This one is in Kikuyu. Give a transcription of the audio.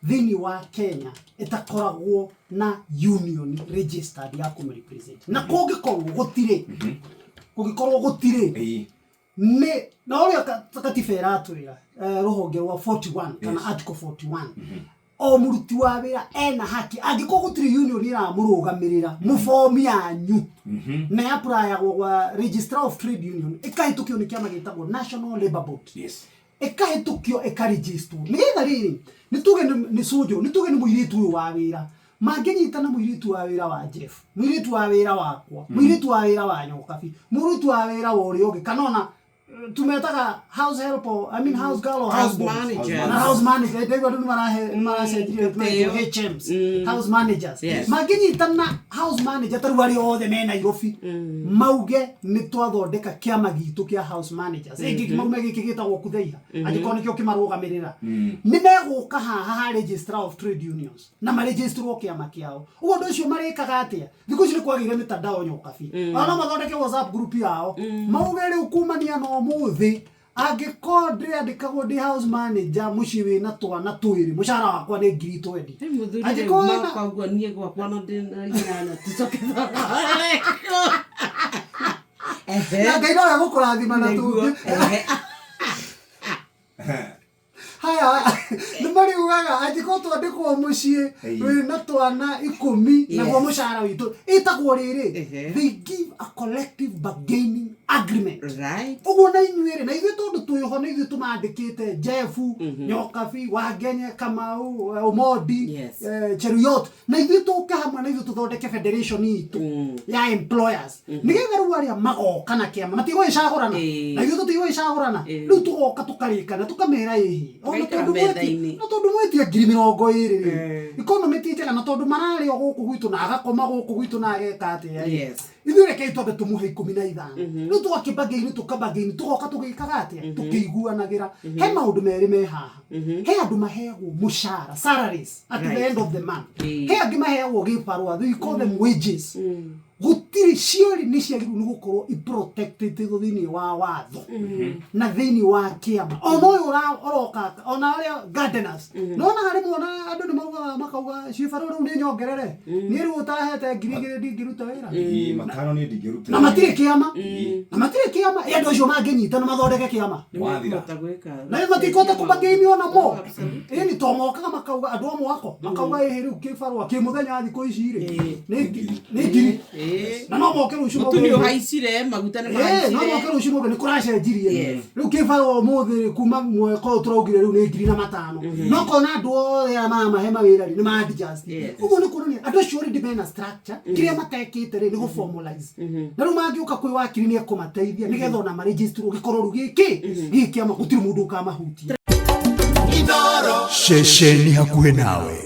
Thĩinĩ wa Kenya ĩtakoragwo na union registered ya kũmĩrepresent? Na kũngĩkorwo gũtirĩ, kũngĩkorwo gũtirĩ, nĩ na ũrĩa katiba ĩratwĩra, rũhonge rwa 41 kana article 41, o mũruti wa wĩra ena haki angĩkorwo gũtirĩ union ĩramũrũgamĩrĩra, mũbomi yanyu na yapurayagwo gwa Registrar of Trade Union, ĩkahĩtũkio nĩ kĩama gĩtagwo National Labour Board, ĩkahĩtũkio, ĩkarĩgistwo, nĩgetha rĩrĩ nĩ tuge nĩ cũnjũ, nĩ tuge nĩ mũirĩtu ũyũ wa wĩra mangĩnyitana, mũirĩtu wa wĩra wa Jeff, mũirĩtu wa wĩra wakwa, mũirĩtu wa wĩra wa Nyokabi, mũirĩtu wa wĩra wa ũrĩa ũngĩ, kana ona tumetaga house help or, I mean, house girl or house house boy managers. Na house manager, ndĩgua andũ nĩmarahe nĩmaracenjirie gĩtĩo. HMs, house managers. Mangĩnyitana house manager ta rĩu arĩa othe me Nairobi mauge nĩ twathondeka kĩama gitũ kĩa house managers, ĩngĩ maume gĩkĩ gĩtagwo kutheiha, angĩkorwo nĩkĩo kĩmarũgamĩrĩra, nĩ megũka haha ha Registrar of Trade Unions na maregistrwo kĩama kĩao. Ũguo ũndũ ũcio marĩkaga atĩa? Thikũ ici nĩ kwagĩire mĩtandao, Nyokabi, ona no mathondeke WhatsApp group yao, mauge rĩu kumania na ũmũthĩ, angĩkorwo ndĩandĩkagwo ndĩ house manager mũciĩ wĩna twana twĩrĩ, mũcara wakwa nĩ 20,000. Rĩu mũthuri Angĩkorwo rĩu makwa ũguo niĩ gwakwa no ndĩ na inyanya tũcoke. Ehe. Na Ngai no egũkũrathima na Nĩguo. tũngĩ. Ehe. Haya, nĩ mariugaga angĩkorwo twandĩkwo mũciĩ wĩna twana 10, naguo mũcara witũ ĩtagwo rĩrĩ. They give a collective bargaining agreement. Ũguo na inyuĩ rĩ, na ithuĩ tondũ twĩho nĩ ithuĩ tũmandĩkĩte, Jeff, Nyokabi, Wangenye, Kamau, Omondi, Cheruyot, na ithuĩ tũke hamwe na ithuĩ tũthondeke federation itũ ya employers, nĩgetha rĩu arĩa magoka na kĩama matigũgĩcagũrana, na ithuĩ tũtigũgĩcagũrana. Rĩu tũgoka tũkarĩkana, tũkamera ĩhĩ ona Tũgaikara tondũ metha-inĩ. Na tondũ mwetia 20,000 rĩ, economy ti njega, na tondũ mararĩo gũkũ gwitũ na agakoma gũkũ gwitũ na ageka atĩa rĩ, ithuĩ rekei twambe tũmũhe 15. Rĩu tũgakĩbargain, tũkabargain, tũgoka tũgĩkaga atĩa, tũkĩiguanagĩra. He maũndũ merĩ me haha. He andũ maheagwo mũcara, salaries, at the end of the month. He angĩ maheagwo gĩbarũa, we call them wages. Gũtirĩ ciori nĩ ciagĩrĩirwo nĩ gũkorwo iprotected thĩinĩ wa watho na thĩinĩ wa kĩama, ona ũyũ ũroka, ona arĩa gardeners nona harĩ mwana andũ nĩ maugaga, makauga cibarũa rĩu nĩ nyongerere, niĩ rĩu ũtahete 2000 ndingĩruta wĩra. Ĩĩ, 5 niĩ ndingĩruta. Na matirĩ kĩama, na matirĩ kĩama. Ĩ andũ acio mangĩnyita na mathondeke kĩama? Wathira. Nĩmekũhota gwĩka. Na matikũhota kũbargain ona mo. Absolutely. Ĩni to mokaga makauga andũ a mwako makauga ĩhĩ rĩu kĩbarũa kĩ mũthenya thikũ ici rĩ nĩ 1000. Na no moke rũciũ Mũtu mauge nĩ ũhaicire, maguta nĩ no moke mahaicire. Rũciũ mauge nĩ kũracenjirie. Rĩu kĩbarũa ũmũthĩ rĩ, kuma mwaka ũyũ tũraugire rĩu nĩ 1005, no kona andũ othe aya maramahe mawĩra rĩ, nĩ ma adjust. Ũguo nĩ kuonania andũ acio already mena structure. Kĩrĩa matekĩte rĩ, nĩ gũ formalize, na rĩu mangĩũka kwĩ wakiri nĩ ekũmateithia nĩgetha ona maregisterwo gĩkorwo rĩu gĩkĩ gĩkĩ kĩama gũtirĩ mũndũ ũkamahutia. Ceceni hakuhĩ nawe.